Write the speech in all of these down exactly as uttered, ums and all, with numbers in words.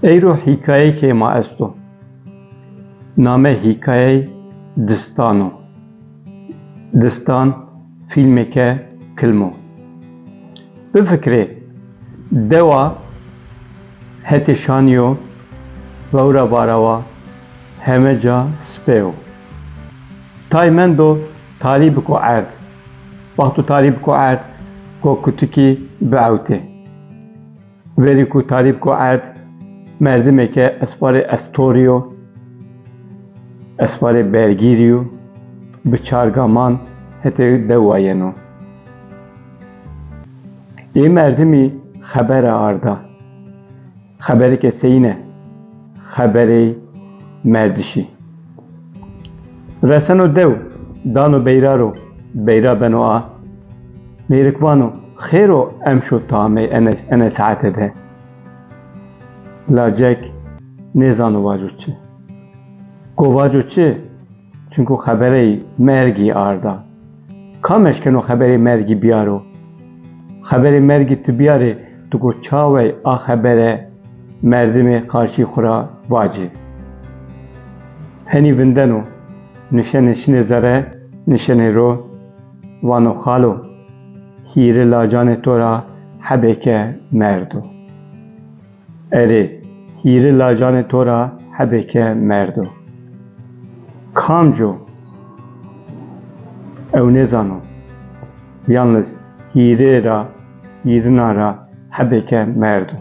Eyro hîkayeyekê ma esto. Name hîkayeyê Distan o. Distan fîlmeke kilm o. Bifikirê, dewa hetê şanî yo, vewra barawa, heme ca spê yo. Tay mendo tarî biko erd. Wexto tarî biko erd, go kutikî biewtê. Verî ku tarî biko erd, merdimeke esparê estorî yo, esparê bergîrî yo, bi çargaman hetê dewa yeno. Ê merdimî xebera arda. Xebereke seyîn e. Xeberê merdişî. Reseno dew, dano beyra ro, beyra beno a. Mêrik vano, xêr o emşo tamê ene, ene saete de. Lacek nêzano vaco çi. Go vaco çi? Çunku xeberê mergî arda. Kam eşkeno xeberê mergî biyaro? Xeberê mergî tu biyarê, tu go çawey a xebere merdimê qarşî xwe ra vacê. Henî vindeno, nişenê şinê zere, nişenê ro, vano xalo, hîrê lacanê to ra hebêke merdo. Erê, hîrê lacanê to ra hebêke merdo. Kamco? Ew nêzano. Yalniz hîrê ra, hîrinan ra hebêke merdo.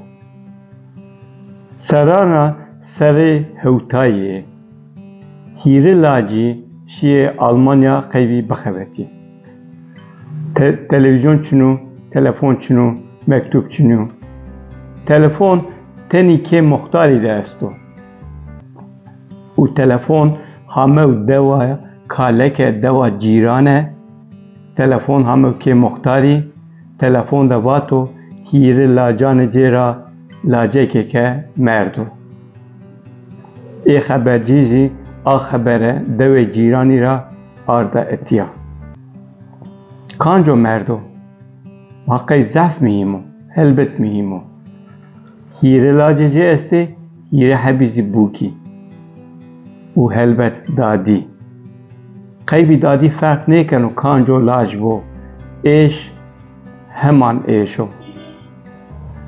Serana serê hewtayê. Hîrê lacî şiyê Almanya qeybî bixebetî. Te-, televîzyon çin o, telefon çin o, mektûb çin o. Telefon tenî kê muxtarî de esto. Û telefon hamew dewa kaleke, dewa cîran e. Telefon hamew kê muxtarî, telefon de vato, hîrê lacanê cê ra lacekeke merdo. Ê xebercî jî a xebere dewê cîranî ra arda etiya. Kanco merdo? Ma qey zehf muhîm o, helbet muhîm o. Hîrê lacê cê estê, hîrê hebî jî bûkî. Û helbet dadî. Qeybî dadî ferq nêkeno kanco lac bo. Êş heman êş o.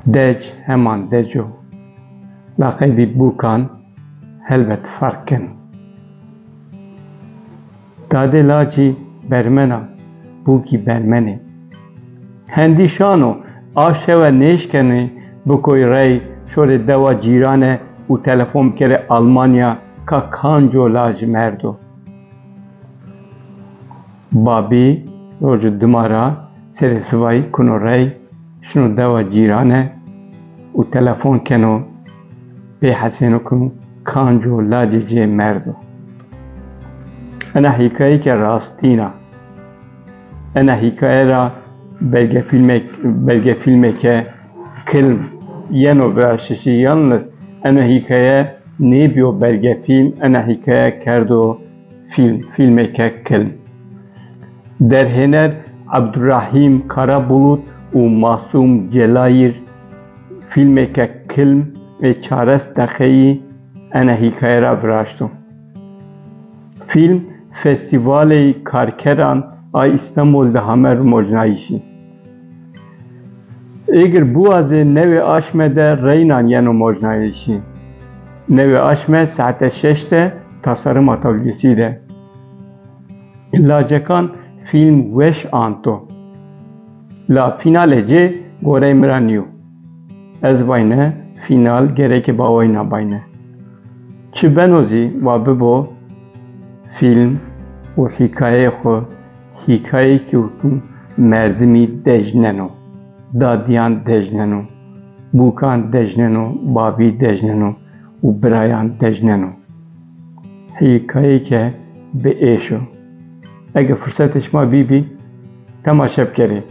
Dec heman dec o. La qeybî bûkan helbet ferq keno. Dadê lacî bermena, bûkî bermenê. Hendî şano, a şewe nêşkenê bikoy rey şorê dewa cîrane û telefon bikerê Almanya ka kanco lac merdo. Babî rojo dima ra serê sivayî kuno rey, şino dewa cîrane û telefon keno, pê hesêno ku kanco lacê cê merdo. Ena hîkayeke rastîn a. Ena hîkaye ra belgefîlmek-, belgefîlmeke kilm yeno viraştişî, yalniz ena hîkaye nêbiyo belgefîlm, ena hîkaye kerdo fîlm, fîlmeke kilm. Derhêner Abdurrahîm Karabulut û Masûm Celayîr fîlmeke kilm ê çares deqeyî ene hîkaye ra viraşto. Fîlm Festîvalê Karkeran a Îstanbul de hame mojnayîşî. Êgir biwazê newê aşme de reynan yeno mojnayîşî. Newê aşme saete şeş de tasarruma tewlîsî de. Lacekan fîlm weş anto. La fînalê cê goreyê min ra nîyo. Ez vayne fînal gereke bawayîna bayne. Çi beno zî wa bibo, fîlm û hîkayeyê xwe hîkayeyekî yo ku merdimî dejneno, dadiyan dejneno, bûkan dejneno, bavî dejneno û birayan dejneno. Hîkayeyeke bi êş o. Ege firsetê şima bîbî, temaşe bikerê.